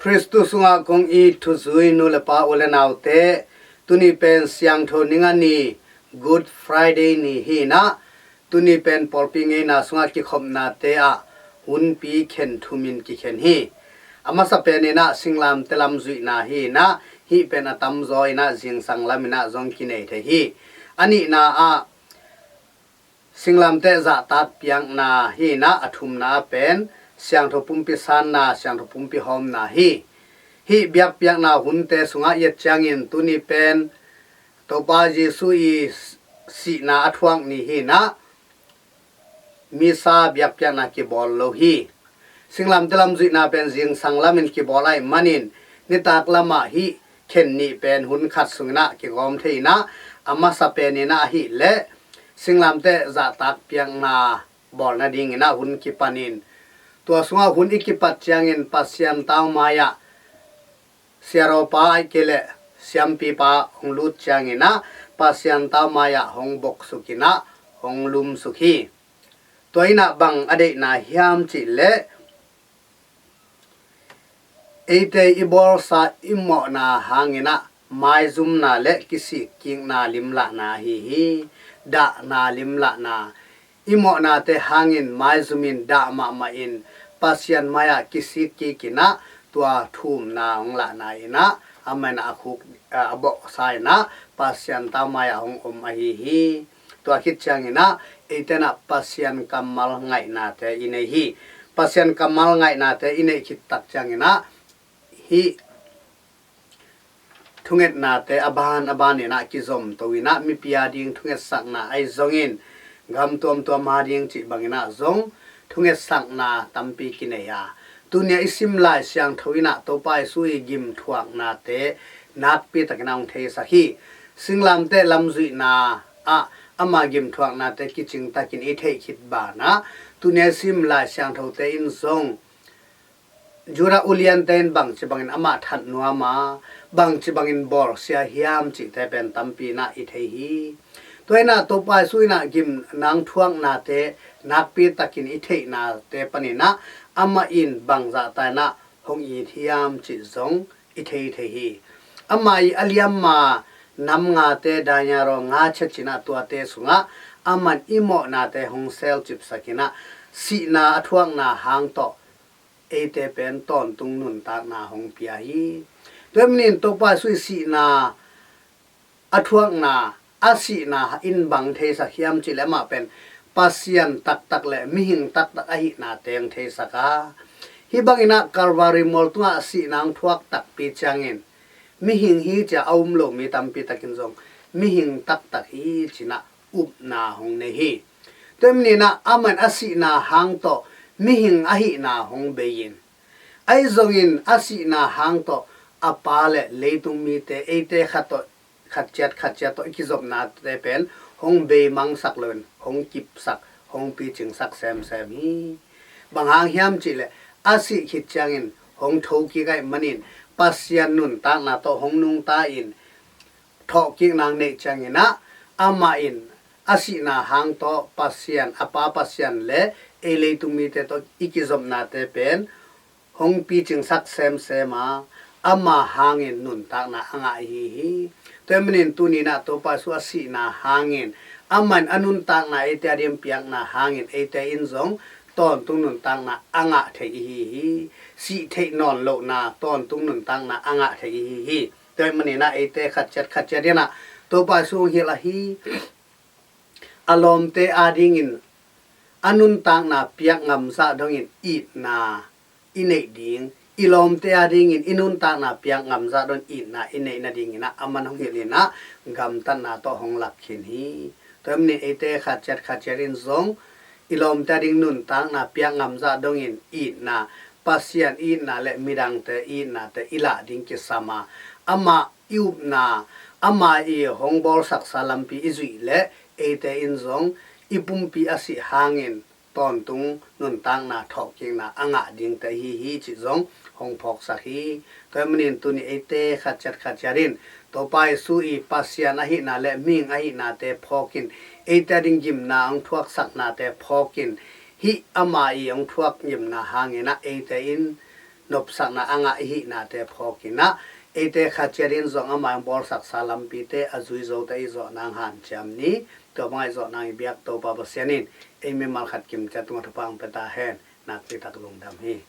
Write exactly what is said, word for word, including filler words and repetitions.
Khristu sungah kong it thuzui nu le pa, u le naute, tuni pen siangtho ninga ni, Good Friday ni hi-in ah, tuni pen pawlpi ngeina sungah kikhopnate ah hunpi khen thumin kikhen hi. A masa pen in ah singlamteh lam zuihna hi-in ah, hih pen a tamzaw in ah zingsang lam in ah zong kinei thei hi. A nihna ah singlamteh zahtak piakna hi-in ah, a thumna ah pen siangtho pumpi sanna, siangtho pumpi hawmna hi. Hih biakpiakna hunte sungah i et ciangin tuni pen Topa Jesu i sihna a thuak ni hi-in ah, Misa biakpiakna kibawl lo hi. Singlamteh lam zuihna pen zingsang lamin kibawl ahih manin, nitak lamah hih khen nih pen hun khat sungin ah kigawm thei-in ah, a masa pen in ah ahih leh singlamteh zahtak piakna bawl nadingin ah hun kipanin, tua sungah hun i kipat ciangin Pasian taumai-ah siarawpa ahih kei leh siampipa hong lut ciangin ah, Pasian taumai-ah hong boksuk in ah hong lumsuk hi. Tua in ah bang a deihna hiam cih leh, eite i bawlsa i mawhna hangin ah maizumna le kisikkikna limlahna ahi hi. Dahna limlahna, i mawhnate hangin maizumin dah mahmahin Pasian mai-ah kisikkik in ah, tua thumna hong lahna in ah, amah in ah a khuk, a bawhsa in ah Pasian taumai-ah hong om ahi hi. Tua khit ciangin ah eite in ah Pasian kammal ngaihnate i nei hi. Pasian kammal ngaihnate i neih khit tak ciangin ah, hih thungetnate a ban a ban in ah kizomto in ah, mipi a ding thungetsakna ahi zongin, gam tuamtuam a ding cih bangin ah zong thungetsakna tampi kinei a, tuni-a i sim Lai Siangtho in ah Topa Jesu i gimthuaknate nakpi takin ah hong theisak hi. Singlamteh lam zuihna ah ama gimthuaknate kicing takin i theih khit banah, tuni-a i sim Lai Siangthote in zong Judah uliante in bangci bangin amah that nuam a, bangci bangin bawlsia hiam cihte pen tampi in ah i thei hi. Tua in ah Topa Jesu in ah gimna hong thuaknate nakpi takin i theihnate panin ah, amah in bangzahta in ah hong it hiam cih zong i thei thei hi. Amah i a liamma nam ngate, danyaro nga chet cin ah, tuate sungah amah in i mawhnate hong selcipsak in ah, sihna a thuakna hang tawh eite pen tawntung nuntakna hong pia hi. Tua ahih manin Topa Jesu i sihna a thuakna, a sihna in bang theisak hiam cih leh, amah pen Pasian taktak le mihing taktak ahihna teng theisak a, hih bangin ah Calvary mual tungah a sihna hong thuak takpi ciangin, mihing hi ci-a a um lo mi tampi takin zong mihing taktak hi ci-in ah upna hong nei hi. Tua ahih manin ah amah in a sihna hang tawh mihing ahihna hong bei-in, ahi zongin a sihna hang tawh a Pa le leitung mite, eite khat tawh, khat ciat khat ciat tawh i kizopnate pen hong beimangsak loin hong kipsak, hong picingsak semsem hi. Bang hang hiam cih leh, a sih khit ciangin hong thokik ahih manin, Pasian nuntakna tawh hong nungta-in thawhkikna hong neih ciangin ah, amah in a sihna hang tawh Pasian, a Pa Pasian le ei leitung mite tawh i kizopnate pen hong picingsak semsem a, ama hangin nuntakna a ngah ahi hi. Tua ahih manin tuni-in ah Topa Jesu a sihna hangin, amah in a nuntakna eite a ding piakna hangin, eite in zong tawntung nuntakna a ngah thei i hi hi. Sih theih nawn lohna, tawntung nuntakna a ngah thei i hi hi. Tua ahih manin ah eite khat ciat khat ciat in ah Topa Jesu hong hilh ahi, a lawmte a dingin a nuntakna piak ngam zah dongin itna i neih ding, i lawmte a dingin i nuntakna piak ngam zah dongin itna i neih nadingin ah, amah in hong hilh in ah, gamtatna tawh hong lak khin hi. Tua ahih manin eite khat ciat khat ciat in zong i lawmte a ding nuntakna piak ngam zah dongin itna, Pasian itna le midangte itnate i lah ding kisam a, amah i upna, amah i hong bawlsaksa lampi i zuih leh, eite in zong i pumpi a sih hangin tawntung nuntakna thawhkikna a ngah dingte i hi hi cih zong hong phawksak hi. Tua ahih manin tuni eite khat ciat khat ciat in Topa Jesu i Pasian ahihna le mihing ahihnate phawkin, eite a ding gimna hong thuaksaknate phawkin, hih ama i hong thuak gimna hangin ah eite in nopsakna a ngah i hihnate phawkin ah, eite khat ciat in zong amah in bawlsaksa lampite a zui zo ta i zawh nang hanciam ni. Tua bang a i zawh nang i biak Topa Pasian in ei mimal khat kim ciat tungah thupha hong pia ta hen. Nakpi tak lungdam hi.